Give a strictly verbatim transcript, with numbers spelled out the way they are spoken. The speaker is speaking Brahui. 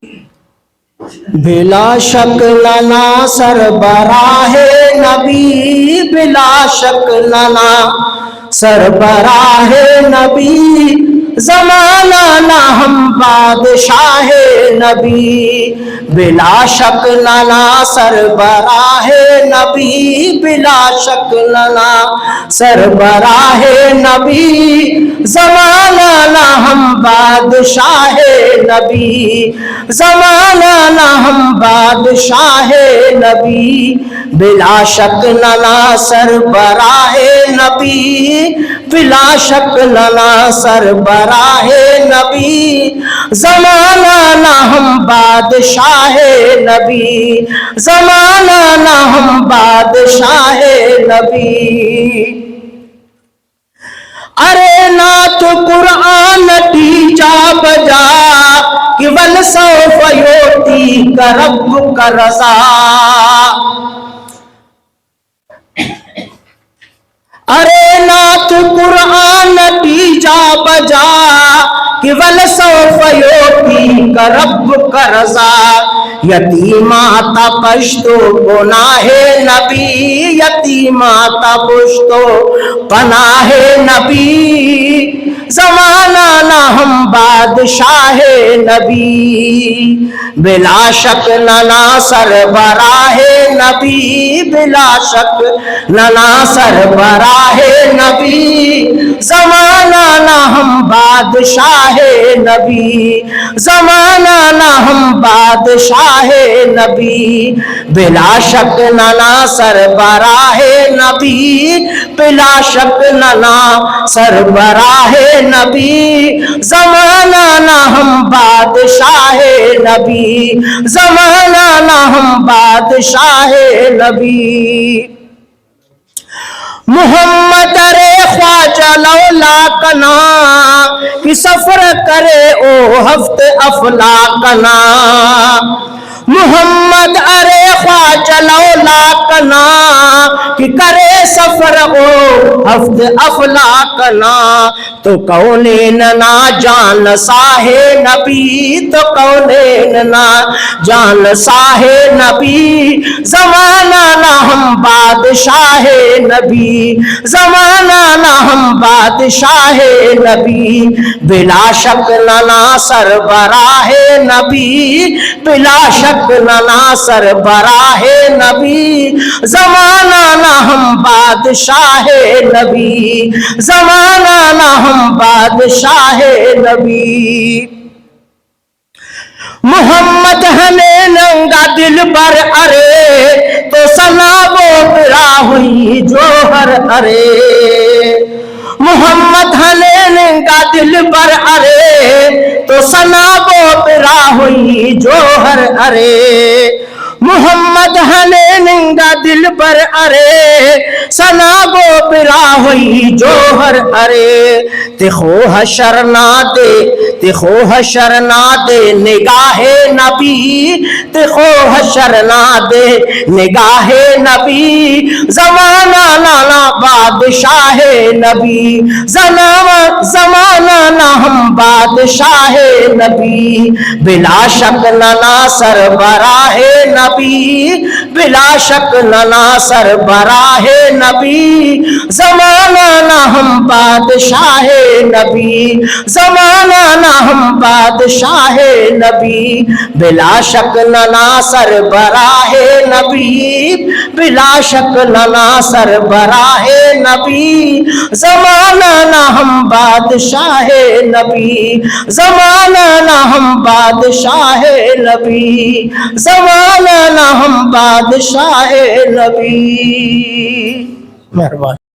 بلا شک ننا سربراہ نبی، بلا شک ننا سربراہ نبی، زمانہ نا ہم بادشاہ نبی۔ بلا شک ننا سربراہ نبی، بلا شک ننا سربراہ نبی، زمانہ نا ہم بادشاہ نبی، زمانہ نا ہم بادشاہ نبی۔ بلا شک ننا سربراہ نبی، بلا شک ننا سربراہ نبی، زمانہ نا ہم بادشاہ نبی، زمانہ نا ہم بادشاہ نبی۔ ارے نا تو قرآن ٹی جا بجا کہ ولسوف یعطیک ربک رضا۔ ارے نا تو قرآن ٹی جا بجا کہ ولسوف یعطیک ربک رضا۔ یتیم آتا پشت و پناہ نبی، یتیم آتا پشت و پناہ نبی، زمانہ نا ہم بادشاہ نبی۔ بلا شک ننا سربراہ نبی، بلا شک ننا سربراہ نبی، زمانہ نا ہم بادشاہ نبی، زمانہ نا ہم بادشاہ نبی۔ بلا شک ننا سربراہ نبی، بلا شک ننا سربراہ نبی، زمانہ نا ہم بادشاہ نبی، زمانہ نا ہم بادشاہ نبی۔ محمد ارے خواجہ لولا کنا، کہ سفر کرے او ہفت افلاک نا۔ محمد ارے خواجہ لولا کنا، کہ کرے سفر او ہفت افلاک نا۔ تو کونین نا جان ساہ نبی، تو کونین نا جان ساہ نبی، زمانہ نا ہم بادشاہ نبی، زمانہ نا ہم بادشاہ نبی۔ بلا شک ننا سربراہ نبی، بلا شک ننا سربراہ نبی، زمانہ نا ہم بادشاہ نبی، زمانہ نا ہم بادشاہ نبی۔ محمد ہنین انگا دلبر ارے، تو ثنا و براہوئی جوہر ارے۔ محمد ہنین انگا دلبر ارے، تو ثنا و براہوئی جوہر ارے۔ محمد ہنین انگا دلبر ارے، ثنا و براہوئی جوہر ارے۔ تخو حشر نا دے، تخو حشر نا دے نگاہ نبی، تخو حشر نا دے نگاہ نبی، زمانہ نا نا بادشاہ نبی، زنا-، زمانہ نا ہم بادشاہ نبی۔ بلا شک ننا سربراہ نبی، بلا شک ننا سربراہ نبی، زمانہ نا ہم بادشاہ نبی، زمانہ نا ہم بادشاہ نبی۔ بلا شک ننا سربراہ نبی، بلا شک ننا سربراہ نبی، زمانہ نا ہم بادشاہ نبی، زمانہ نا ہم بادشاہ نبی، زمانہ نا ہم بادشاہ نبی۔ مہربانی۔